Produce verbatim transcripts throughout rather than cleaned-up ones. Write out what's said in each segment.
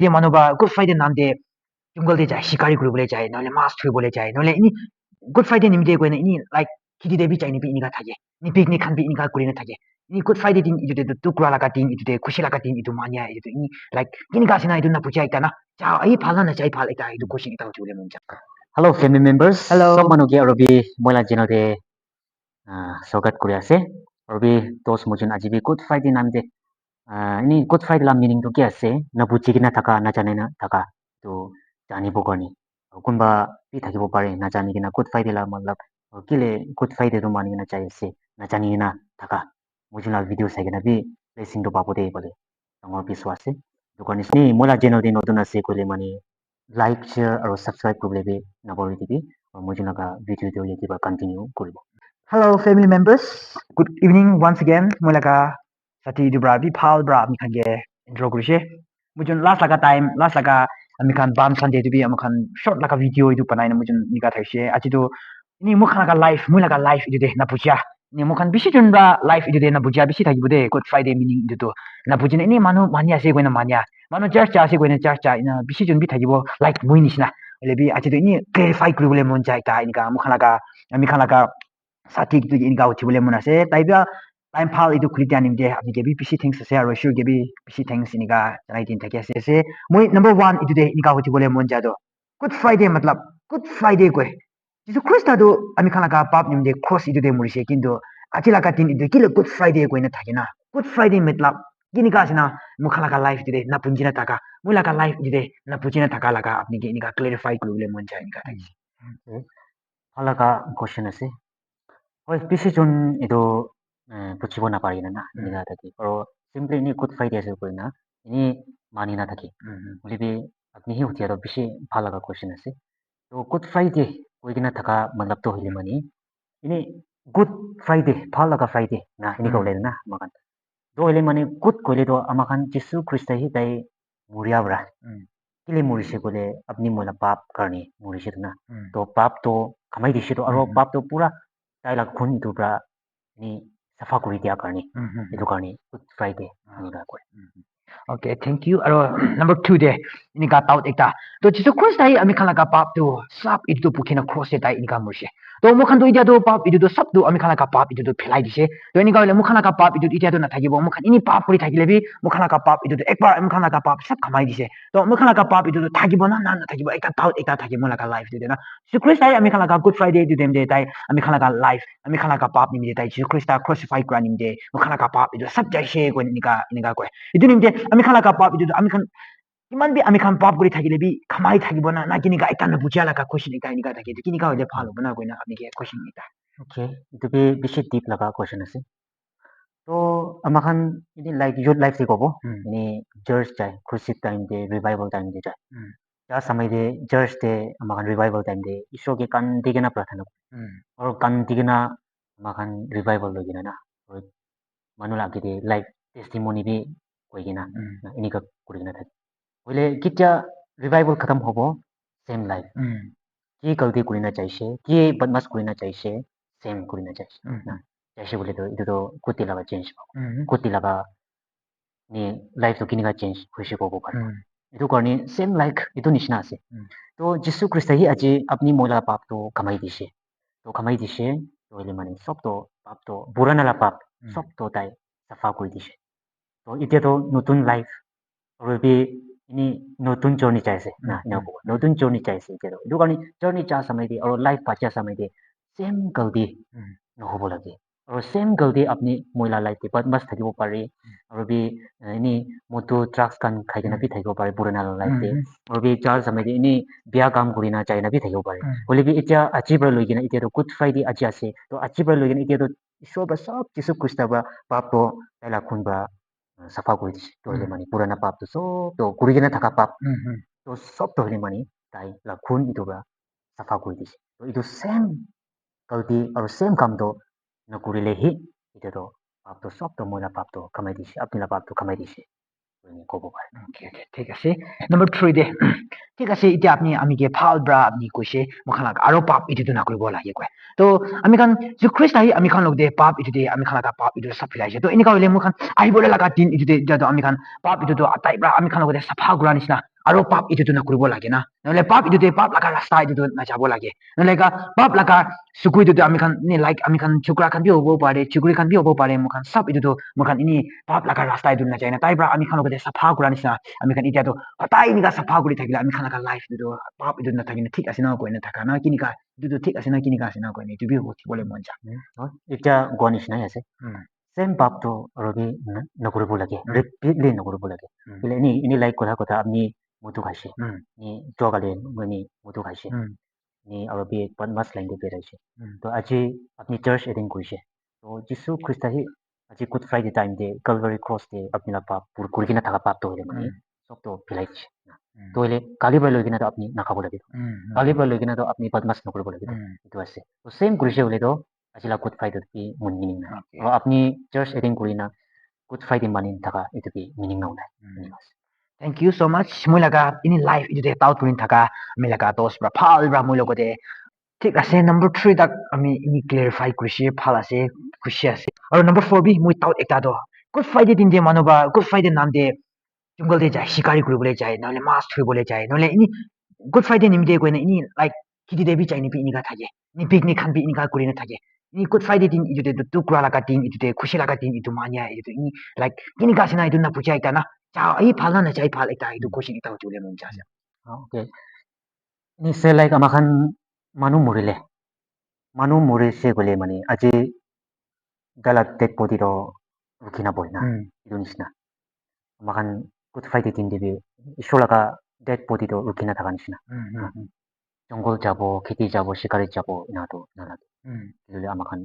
Te manu ba Good Friday nam te jungle te jai, shikari kuribole jai, nohole mas dhuribole jai, nohole ini Good Friday nimite koina ini like kheti te bi jai nipi inika thake. Ni picnic khan bi inika kurina thake. Ini Good Friday din itu te dukh kura laga din itu te khushi laga din itu mania itu ini like kinika ase na itu na buja ekta na. Ja, ai phal na na jai phal ekta itu question ekta uthibole mon ja. Hello, family members. Hello. Sob manu ke aru bi moi la channel te, ah, swagat kuri ase. Aru bi dos mujun aji bi Good Friday nam te, ah, ini Good Friday la meaning tu ki ase? Na buji kena thaka, na jani na thaka. Tu janibo karni. Kunba bi thakibo pare, na jani kena Good Friday la matlab, kile Good Friday tu mani kena jai ase, na jani kena thaka. Mujun la video sai kena bi blessing tu pabo de koile. Dangor biswas ase. Etu karne ni moi la channel te notun ase koile mane like, share aru subscribe kuribole bi na pahori dibi. Aru mujun laga video tu yate para continue kuribo. Hello, family members. Good evening once again. Moi laga sati etu para bi bhal para apni khan ke intro kurishe. Mujun last laga time, last laga ami khan Palm Sunday tu bi ami khan short laga video etu banai na mujun nika thaishe. Aji tu ini moi khan laga life, moi laga life etu de na buja. Ni moi khan bishi jun para life etu de na buja bishi thakibo de, Good Friday meaning etu tu. Na buji na ini manu mani ase koina mania. Manu church ja ase koina church ja, ina bishi jun bi thakibo, like moi nishina. Hoile bi aji tu ini clarify kuribole mon jai ekta inika moi khan laga, ami khan laga sati etu inika uthibole mon ase. Tai bia time bhal etu khuli dia nimite apni ke bi bishi thanks ase, aru sure ke bi bishi thanks inika janai din thaki ase, ase. Moi number one etu de inika uthibole mon ja tu Good Friday matlab, Good Friday koi. Jisu Krista tu ami khan laga pap nimite cross etu te morise, kintu aji laga din etu kile Good Friday koina thake na. Good Friday matlab kinika ase na, moi khan laga life etu te na punji na thaka, moi laga life etu te na punji na thaka laga apni ke inika clarify kuribole mon jai inika thakishe. Okay. Bhal laga question ase. Hoi, bishi jun etu, eh, bujibo napari na na, Mm. inika thake. Aru simply ini Good Friday ase koina, ini mani na thake. Mm-hmm. Hoile bi apni hi uthia tu bishi bhal laga question ase. To Good Friday koi kena thaka matlab to hoile mane, ini Good Friday, bhal laga Friday na, inika Mm. hoile na, ama khan. To hoile mane good koile to ama khan Jisu Krista hi tai muria para. Mm. Kile murise koile apni moi la pap karne murise tu na. Mm. To pap to khamai dise to, aro Mm-hmm. pap to pura tai la khun etu para ni safa kuri dia karne. Mm-hmm. Etu karne Good Friday Ah. enika koi. Mm-hmm. Okay, thank you. Aro number two de, inika doubt ekta. To Jisu Krista hi ami khan laga pap tu sab etu tu bukhi na cross te tai inika murise. To moi khan tu itia tu pap etu tu sab tu ami khan laga pap etu tu phelai dise. To inika hoile moi khan laga pap etu tu itia tu na thakibo. Moi khan ini pap kuri thakile bi moi khan laga pap etu tu ekbar ami khan laga pap sab khamai dise. To moi khan laga pap etu tu thakibo na, na, na thakibo. Ekta doubt ekta thake moi laga life te na. Jisu Krista hi ami khan laga Good Friday etu time te tai ami khan laga life, ami khan laga pap nimite tai Jisu Krista crucify kura nimite moi khan laga pap etu sab jaise koi inika, inika koi. Etu nimite ami khan laga pap etu tu ami khan iman bi ami khan pap kuri thakile bi khamai thakibo na, na kinika ekta na bujia laga question ekta inika thake. Etu kinika hoile bhal hobo na koina apni ke question ekta. Okay, etu bi bishi deep laga question ase. To ama khan ini like youth life te kobo, Hmm. ini church jai, crusade time te, revival time te jai. Hmm. Ja samai te church te ama khan revival time te Ishwar ke kan di kena prarthana kore. Hmm. Aru kan di kena ama khan revival loi kena na, aru manu la age te like testimony bi koi kena Hmm. na, inika kuri kena thake. Hoile ketia revival khatam hobo, same life. Hmm. Ki galti kuri na jaise, ki badmas kuri na jaise, same kuri na jaise. Hmm. Na, jaise bole to, etu to kuti laga change hobo. Hmm. Kuti laga ni life to kinika change hoise kobo pare. Hmm. Etu karne same like etu nishina ase. Hmm. To Jisu Krista hi aji apni moi la pap to khamai dise. To khamai dise, to hoile mane sob to pap to, purana la pap, Hmm. sob to tai safa kuri dise. To itia to notun life, aru bi ini notun journey jai ase, na, Hmm, ina hmm. kobo. Notun journey jai ase itia to. Etu karne journey ja samai te, aru life bacha samai te, same galti Hmm. nohobo lage. Aru same galti apni moi la life te badmas thakibo pare, Hmm. aru bi, eh, ini moto drugs khan khai kena Hmm. bi thakibo pare, purana la life te. Hmm. Aru bi ja samai te ini bia kam kuri na jai na bi thakibo pare. Hmm. Hoile bi itia aji para loi kena itia to Good Friday aji ase. To aji para loi kena itia to Ishwar para sob Jisu Krista para pap to tai la khun para, uh, safa kuri dise. To hoile Hmm. mane purana pap to sob to kuri kena thaka pap. Hmm, hmm. To sob to hoile mane tai la khun etu para safa kuri dise. To etu same galti aru same kam to nakurile hi etu to pap to sob to moi la pap to khamai dise, apni la pap to khamai dise. Kobo pare. Okay, okay, thik ase. Number three de. Thik ase, itia apni ami ke bhal para apni koise, moi khan laga aro pap etu tu nakuribo lage koi. To ami khan Jisu Krista hi ami khan log de pap etu de ami khan laga pap etu sab philai ase. To enika hoile moi khan ahibole laga din etu de, etia to ami khan pap etu to atai para ami khan log de sapha kura nishina. aro pap etu tu nakuribo lage na. Nohole pap etu te pap laga rasta etu tu najabo lage. Nohole ka pap laga suku etu tu ami khan ni like ami khan chukra khan bi hobo pare, chukri khan bi hobo pare, moi khan sab etu tu moi khan ini pap laga rasta etu najai na. Tai pra ami khan logote sapha kura nishina ami khan etia tu hotai enika sapha kuri thakile ami khan laga life etu tu pap etu nathaki na thik ase na koina thaka na kinika etu tu thik ase na kinika ase na koina etu bi hotibole mon ja. Etiya koa nishina hi ase. Same pap tu aro bi nakuribo lage, repeatedly nakuribo lage. Kile ini ini like kotha kotha apni mutu khaise, ni jua kali mani mutu khaise, ni aro bi badmas line te birai ase. To aji apni church attend kurise, to Jisu Krista hi aji Good Friday time te Calvary cross te apni la pap pur kuri kena thaka pap to hoile mani sob to philai dise. To hoile kali para loi kena to apni nakhabo lage, kali para loi kena to apni badmas nakuribo lage. Etu ase. To same kurise hoile to aji la Good Friday bi meaning nai. Aro apni church attend kurina Good Friday mani thaka etu bi meaning nai. Thank you so much. Moi laga ini life etu te doubt kuri thaka ami laga dos pra bhal pra moi logote thik ase. Number three tak ami ini clarify kurise, bhal ase, khushi ase. Aro number four bi moi doubt ekta to Good Friday din te manu ba Good Friday nam te jungle te jai shikari kuribole jai nohole mas dhuribole jai nohole ini Good Friday nimite koina ini like kheti te bi jai nibi inika thake ni picnic khan bi inika kurina thake. Ini Good Friday din etu te tu kura laga din etu te khushi laga din etu mania etu ini like kinika ase na etu na buja ekta na ja hi bhal na najai bhal ekta etu question ekta uthi bole mon ja ase. Okay. Ni se like ama khan manu murile, manu murise koile mani aji taila dead body to rukhi na bohe na etu nishina. Ama khan Good Friday din te bi Ishwar laga dead body to rukhi na thaka nishina. Jungle jabo, kheti jabo, shikari jabo ena to nalage. Etu hoile ama khan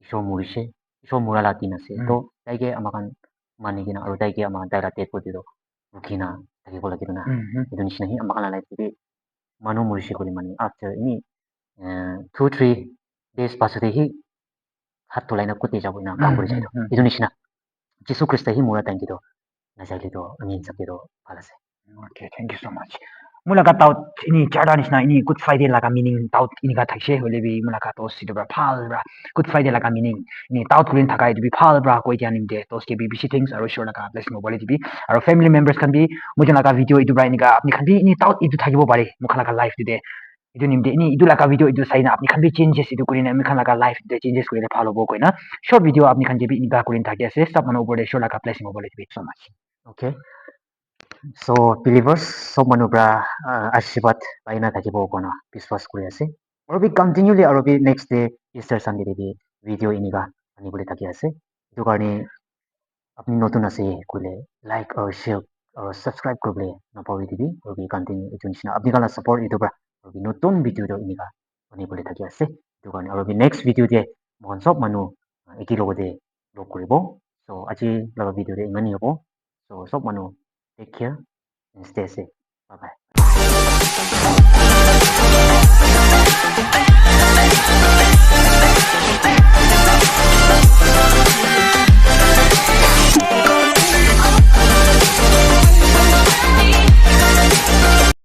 Ishwar murise, Ishwar mura la din ase. To tai ke ama khan mani kena aro tai ke ama khan taila dead body to rukhi na thakibo lage na. Etu nishina hi ama khan la life te bi manu murise koile mani after ini two three days pasate hi hat dhulai na kote jabo ena kam kuri jai to. Etu nishina Jisu Krista hi mura time te to najai le to ami hisab te to bhal ase. Okay, thank you so much. Moi laga doubt ini charta nishina ini Good Friday laga meaning doubt inika thakise hoile bi moi laga dos etu pra bhal pra Good Friday laga meaning ini doubt kurin thaka etu bi bhal pra koi dia nimite dos ke bi bishi thanks aro Ishwar laga blessing hobole dibi aro family members khan bi moi khan laga video etu pra inika apni khan bi ini doubt etu thakibo pare moi khan laga life te etu nimite ini etu laga video etu sai na apni khan bi changes etu kuri na ami khan laga life te changes kuri na bhal hobo koi na short video apni khan ke bi inika kuri na thaki ase sob manu opor te Ishwar laga blessing hobole dibi so much. Okay. So believers, sob manu pra uh, ashirwad pai na thakibo koina biswas kuri ase. Aru bi continually aru bi next day Easter Sunday te bi video inika ani bole thaki ase. Etu karne apni notun ase koile like aru share aru subscribe kuribole napahori dibi aru bi continue etu nishina apni khan la support etu pra aru bi notun video toh enika ani bole thaki ase. Etu karne aru bi next video te moikhan sob manu eki logote log kuribo. So aji laga video te imani hobo. So sob manu take care and stay safe. Bye bye.